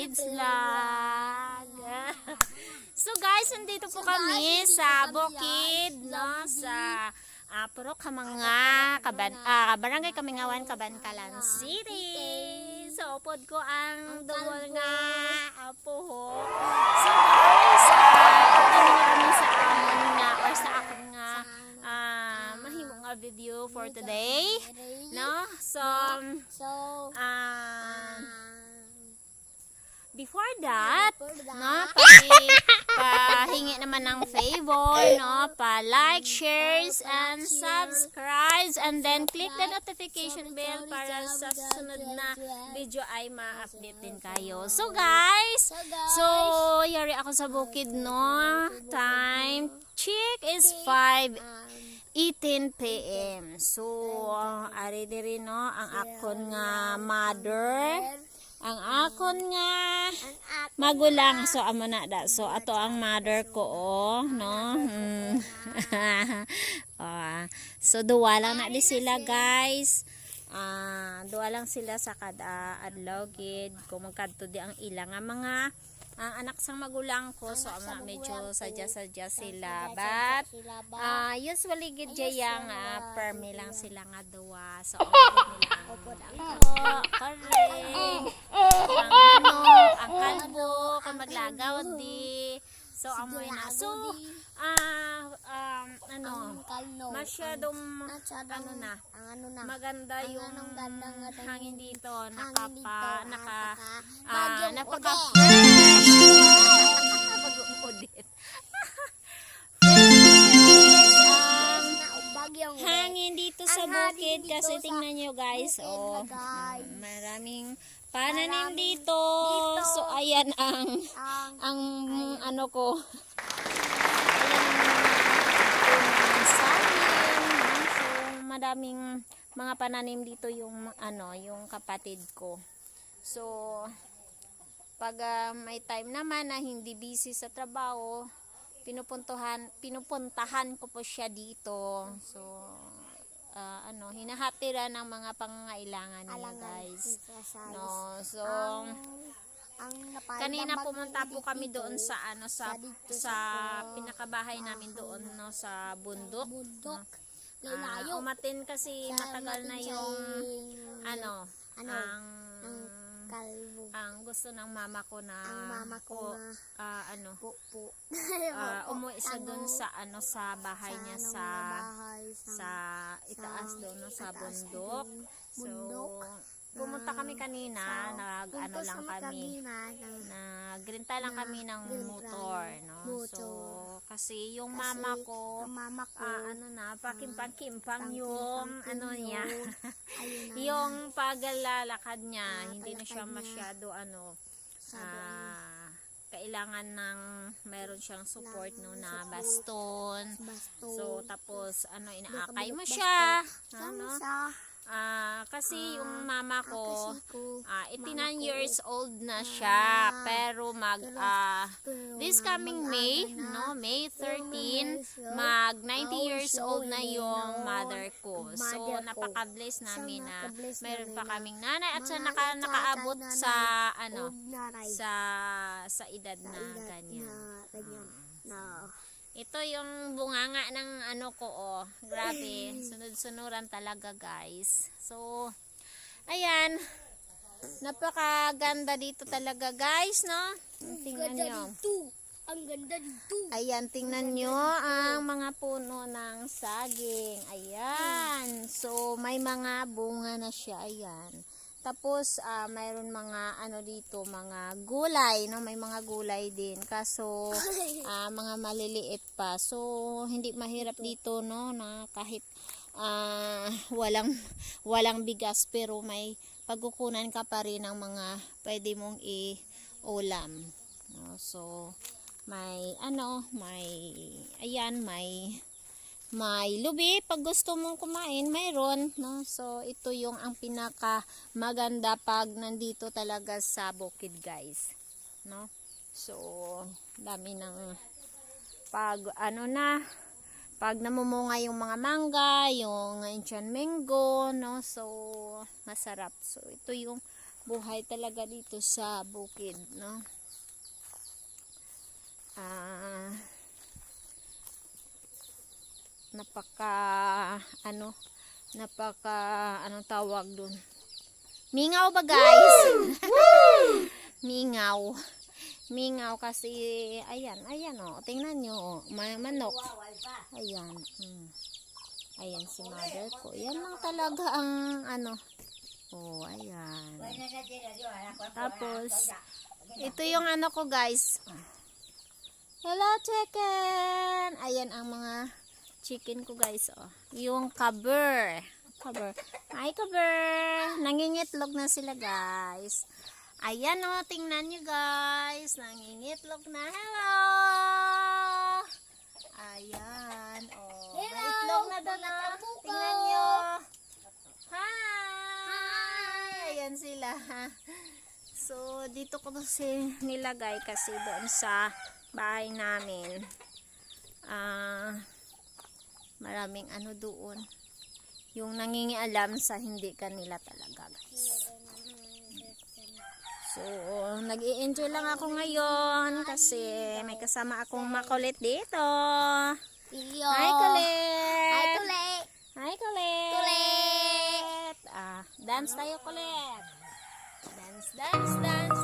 Kids Vlog. So guys, nandito po kami sa bukid, no, sa puro ka mga barangay Kamingawan, Cabancalan City. So upod ko ang duwal nga apo. So guys, kami sa amon nga or sa akin nga mahimong nga video for today, no. So before that, no, pahingi naman ng favor, no, pa-like, shares, and subscribe, and then click the notification bell para sa sunod na video ay ma-update din kayo. So guys, yari ako sa bukid, no, time check is 5:18 p.m. So, ari diri, no, ang akon nga mother, ang akon nga magulang. So amo na da. So ato ang mother ko, no. So duwa lang na di sila, guys. Duwa lang sila sa kada adlaw gid kung magkadto di ang ilang nga mga anak sang magulang ko. So amo medyo sadya sila, but usually gid jayang permi lang sila nga duwa. So ang kalbo kay maglagaw di. So amoy na. So masyadong maganda yung hangin dito, hangin dito sa bukid kasi tingnan nyo, guys, maraming pananim dito. So ayan ang ano ko, madaming mga pananim dito yung yung kapatid ko. So pag may time naman na hindi busy sa trabaho, pinupuntahan ko po siya dito. So hinahatiran ng mga pangangailangan niya, guys, no. So kanina pumunta po kami doon sa sa pinakabahay namin doon, no, sa bundok, no? Umatin kasi matagal na yung ang gusto ng mama ko na umuwi sa doon sa sa bahay niya sa itaas doon, no, sa bundok. So pumunta kami kanina, nagrenta lang kami ng motor, no. So kasi yung mama ko pakimpang yung niya yung paglalakad niya, hindi na siya masyado kailangan ng meron siyang support, no, na baston. So tapos inaakay mo siya, kasi yung mama ko 89 years old na siya, pero this coming May, no, May 13, mag 90 years old na yung mother ko. So napaka-bless namin na meron pa kaming nanay at nakaabot sa sa edad na ganyan. Ito yung bunganga ng ko, grabe, sunod-sunuran talaga, guys. So ayan, napakaganda dito talaga, guys, no. Tingnan nyo, ang ganda dito. Ayan, tingnan nyo ang mga puno ng saging. Ayan, so may mga bunga na siya, ayan. Tapos mayroon mga dito, mga gulay, no, may mga gulay din, kaso mga maliliit pa. So hindi mahirap dito, no, na kahit walang bigas, pero may pagkukunan ka pa rin ng mga pwede mong i-ulam, no? So may may lubi pag gusto mong kumain, mayroon, no. So ito yung ang pinaka maganda pag nandito talaga sa bukid, guys, no. So dami ng pag namumunga yung mga mangga, yung Indian mango, no. So masarap. So ito yung buhay talaga dito sa bukid, no? Anong tawag dun? Mingaw ba, guys? Mingaw kasi, ayan, oh, tingnan nyo, oh, may manok. Ayan, ayan si mother ko. Yan lang talaga ang, oh, ayan. Tapos, ito yung ko, guys. Hello, chicken! Ayan ang mga chicken ko, guys, oh. Yung cover. Hi, cover! Nangingitlog na sila, guys. Ayan, oh, tingnan nyo, guys. Nangingitlog na. Hello! Ayan, oh. May itlog na doon, oh. Tingnan nyo. Hi! Ayan sila. So, dito ko kasi nilagay kasi doon sa bahay namin. Maraming doon. Yung nangingialam sa hindi kanila talaga, guys. So, nag-i-enjoy lang ako ngayon kasi may kasama akong makulit dito. Hi, Kulit! Hi, Kulit! Hi, Kulit! Kulit! Dance tayo, Kulit! Dance, dance, dance!